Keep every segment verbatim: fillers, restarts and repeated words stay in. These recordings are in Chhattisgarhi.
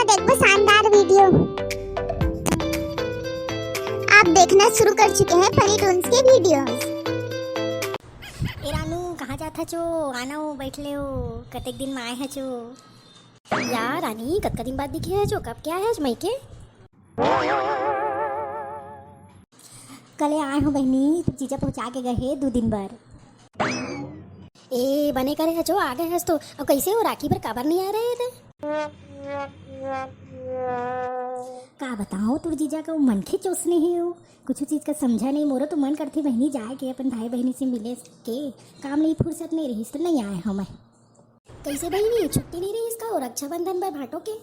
एक वो शानदार वीडियो आप देखना शुरू कर चुके हैं फनी टून्स के वीडियोज़। ए रानू, कहाँ जात हचो? आना हो, बैठ ले हो, कतेक दिन में आए हचो। या रानी, कतका दिन बाद दिखे हचो, कब के आए हच मइके? कले आए हो बहिनी, तो जीजा पहुँचा के गए हे दू दिन बर। ए, बने करे हचो, आ गए हच तो। अब कैसे हो, राखी बर काबर नहीं आ रहे थे? का बताओ, तोर जीजा का वो मनखे चोसने हे हो, कुछ चीज का समझा नहीं। मोरो तो मन करथे बहिनी जाए के, अपन भाई बहिनी से मिले के, काम नहीं, फुर्सत नहीं रहिस तो नहीं आए हूँ मैं। कैसे बहिनी, छुट्टी नहीं रहिस का वो रक्षाबंधन बर भाटो के?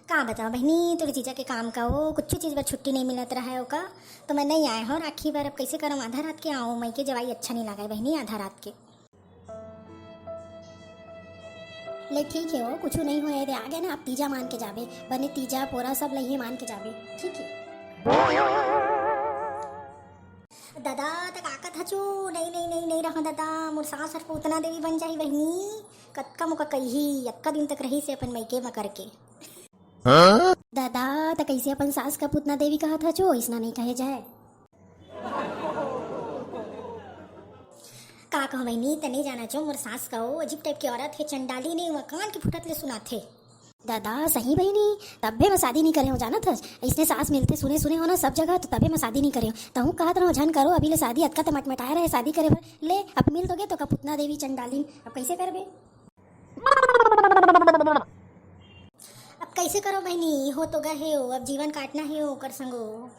का बताओ बहिनी, तोर जीजा के काम का वो कुछ चीज बर छुट्टी नहीं मिलत रहा है ओका, तो मैं नहीं आए हूँ राखी बर। अब कैसे करूँ, आधा रात के आऊँ, मइके जवाई अच्छा नहीं लगा है बहिनी आधा रात के। ले ठीक है, वो कुछ नहीं होए रे, आ गए ना, आप तीजा मान के जाबे, बने तीजा पोरा सब लइहे मान के जाबे, ठीक है। दादा, त का कथचो? नहीं, नहीं, नहीं, नहीं रहो दादा, मोर सास हर पूतना देवी बन जाही बहिनी। कतका मोका कही, अतका दिन तक रही से अपन मइके म करके। हाँ? दादा, त कैसे अपन सास का पूतना देवी कहत हचो? इसना नहीं कहे जाए। का कहूं बहिनी, त नहीं जाना जो मोर सास का, वो अजीब टाइप की औरत है, चंडाली नहीं, वो कान के फुटत ले सुनाथे। दादा, सही बहिनी, तब्बे मैं शादी नहीं करे हूँ, जानत हस? इसने सास मिलते सुने सुने हो ना सब जगह, तो तब्बे मैं शादी नहीं करे हूँ। तहूँ कहत रहो, झन करो, अभी ले शादी अतका त मटमटाए रहे शादी करे बर। ले, अब मिल तो गे तो का पूतना देवी चंडालिन, अब कैसे करबे? अब कैसे करो बहिनी, हो तो गए हो, अब जीवन काटना है ओकर संगो।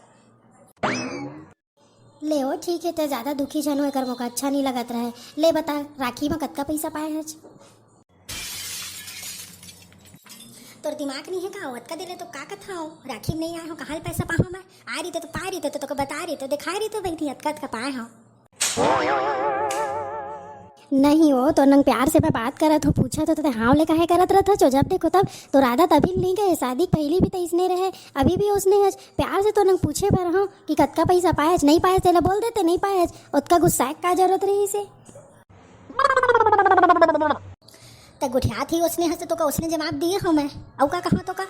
ले ओ, ठीक है, ते ज्यादा दुखी झन हो, एकर मोका अच्छा नहीं लगत रहे। ले बता, राखी में कतका पैसा पाए हच? तोर दिमाग नहीं है का? अतका देले तो का कथा हो, राखी में नहीं आए हो, कहाँ ले पैसा पाहूँ मैं? आ रही तो, तो पा रही तो, तो, तो बता रही तो, दिखा रही तो बहिनी, अतका, अतका पाए हो। नहीं हो, तो नंग प्यार से मैं बात करत हो, पूछत हो, तो ते हाँ ले काहे करत रहत हो? जब देखो तब तोर आदत अभी नहीं गए, शादी पहली भी तो इसने रहे, अभी भी उसने हच। प्यार से तो नंग पूछे बर हो कि कतका पैसा पाएच, नहीं पाएच, तेला बोल देते नहीं पाएच, ओतका गुस्सा का जरूरत रही से। ते गोठियात ही उसने हस तो का उसने जवाब दिए हो मैं, अउ का कहा तो का?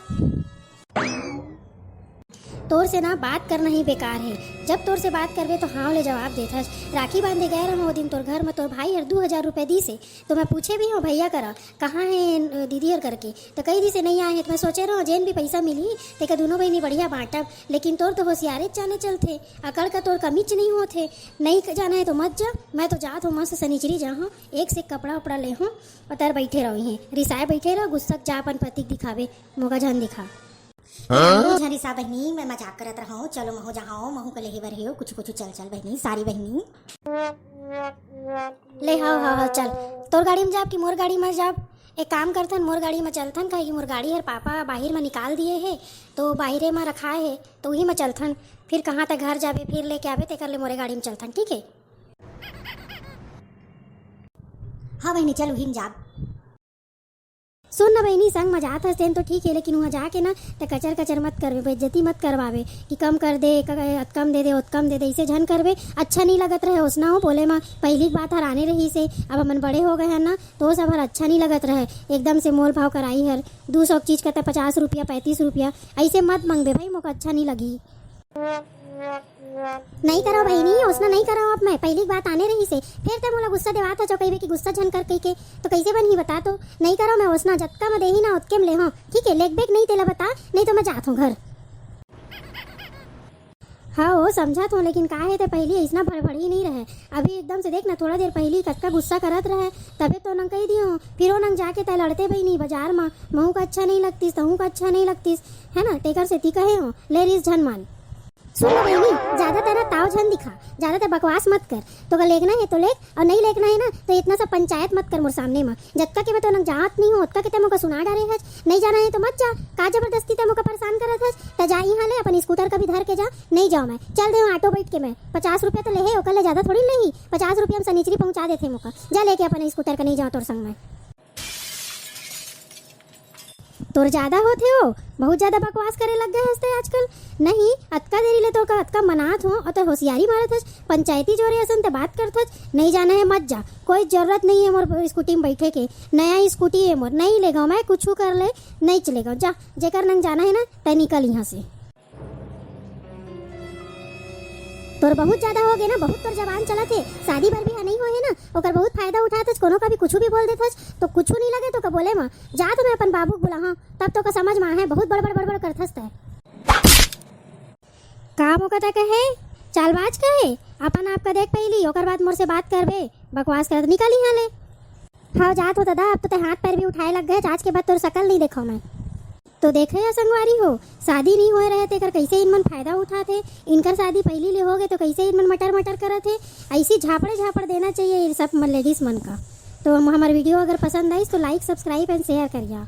तोर से ना बात करना ही बेकार है। जब तोर से बात करबे तो हाँ ले जवाब देथस। राखी बांधे गए रहो दिन तोर घर में, तोर भाई हर दू हजार रुपये दीस हे, तो मैं पूछे भी हूँ भैया करा कहाँ है दीदी हर करके, तो कही दीस हे नहीं आए हैं। तो मैं सोचे रहो जेन भी पैसा मिली तेका दोनों बहनी बढ़िया बांटब, लेकिन तोर तो होशियारे जाने चलथे, अकड़ का तोर कमीच नहीं होथे। नहीं जाना है तो मत जा, मैं तो जात हूँ मस्त सनिचरी जा हूँ, एक से कपड़ा उपड़ा ले हूँ, उतर बैठे रहो, रिसाए बैठे रहो, गुस्सा जा अपन पति दिखावे, मोका झन दिखा। हाँ? झन रिसा बहिनी, मैं मजाक करत रहूं, चलो महू जहाओ, महू के लेहे बर हेव, कुछ कुछ चल चल बहिनी, सारी बहिनी। ले हाव हाव हाव, चल, तोर गाड़ी में जाब कि मोर गाड़ी में जाब? एक काम करथन, मोर गाड़ी में चलथन, काहे कि मोर गाड़ी हर पापा बाहिर में निकाल दिए हे, तो बाहिरे में रखा हे, तो उही में चलथन। फिर कहाँ तक घर जाबे, फिर लेके आबे, तेकर ले मोरे गाड़ी में चलथन, ठीक है? हाँ बहिनी, चल उही में जाब। सुन न बहिनी, संग म जात हस तेन तो ठीक हे, लेकिन उहाँ जाके ना त कचर कचर मत करबे, बेइज्जती मत करवाबे कि कम कर दे, क-, कम दे दे, ओतकम दे दे, इसे झन करबे, अच्छा नहीं लगत रहे। ओसना हो बोले म पहिली के बात हर आने रहिस हे, अब हमन बड़े हो गए हन ना, तो सब हर अच्छा नहीं लगत रहे। एकदम से मोल भाव कराई हर, दू सौ के चीज कहते पचास रुपया, पैंतीस रुपया, ऐसे मत मंगबे भाई, मोका अच्छा नहीं लगी। नहीं करो बहिनी, ओसना नहीं करो। अब मैं पहिली के बात आने रहिस हे, फिर ते मोला गुस्सा देवात हचो, कहिबे कि गुस्सा झन कर कहिके, तो कैसे बनही बता तो? नहीं करो, मैं ओसना जतका में देही ना ओतके में ले हो, ठीक है? लेक बेक नहीं तेला बता, नहीं तो मैं जात हूँ घर। हाँ वो समझत हूँ, लेकिन का हे ते पहिली ऐसना भड़भड़ी नहीं रहे। अभी एकदम से देख ना, थोड़ा देर पहिली कतका गुस्सा करत रहे, तबे तो नंग कही दियो, फिर वो नंग जाके ते लड़ते बहिनी बाजार में, महू का अच्छा नहीं लगतीस, तहू का अच्छा नहीं लगतीस, है ना? तेकर सेती कहे हो, ले रिस झन मान। सुन ना बहिनी, ज्यादा तेरा ताव झन दिखा, ज्यादा ते बकवास मत कर। तोका लेकना हे तो लेक, अउ नहीं लेकना हे ना तो इतना सब पंचायत मत कर मोर सामने म। जतका के मैं तो नंग जात नहीं हूँ, ओतका के ते मोका सुना डारे हच। नहीं जाना हे तो मत जा, का जबरदस्ती ते मोका परेशान करत हच? ते जा इहाँ ले अपन स्कूटर कभी धर के जा। नहीं जाओ मैं, चल दे ऑटो बैठ के मैं। पचास रुपया तो लेहे, ओकर ले ज्यादा थोड़ी लेही। पचास रुपया में सनिचरी पहुँचा देथे मोका। जा लेके अपन स्कूटर का, नहीं जाओ तोर संग मैं। तोर ज्यादा होथे हो, बहुत ज्यादा बकवास करे लग गए हस ते आजकल। नहीं, अतका देरी ले तोर का अतका मनात हो और तोर होशियारी मारत हस, पंचायती जोरे असन ते बात करत हस। नहीं जाना है मत जा, कोई जरूरत नहीं है मोर स्कूटी में बैठे के। नया स्कूटी है मोर, नहीं लेगा मैं, कुछ कर ले, नहीं चलेगा। जा, जेकर नंग जाना है ना, तय निकल यहाँ से। तोर बहुत ज्यादा हो गए ना, बहुत तोर जबान चलत हे। शादी बर भी हा नहीं होए हे ना, ओकर बहुत फायदा उठात हस, कोनो का भी कुछ भी बोल देत हस, तो कुछ नहीं लगे तो का बोले मा। जा तो मैं अपन बाबू के बुलाहा, तब तो का समझ मा है, बहुत बड़बड़ बड़बड़ करत हस तय। का मोका तय कहे, चालबाज कहे, अपन आप का देख पहली, ओकर बाद मोर से बात करबे, बकवास करत निकल यहाँ ले। हाँ, जात हो दादा, अब तो तय हाथ पैर भी उठाए लग गए, आज के बाद तोर शकल नहीं देखो मैं। तो देखे या संगवारी हो, शादी नहीं होए रहे तेकर कैसे इनमन फायदा उठात हे, इनकर शादी पहली ले हो गए तो कैसे इनमन मटर मटर करत हे। ऐसी झापड़े झापड़ देना चाहिए ये सब लेडीज मन का। तो हम, हमार वीडियो अगर पसंद आइस तो like, subscribe and share करिया।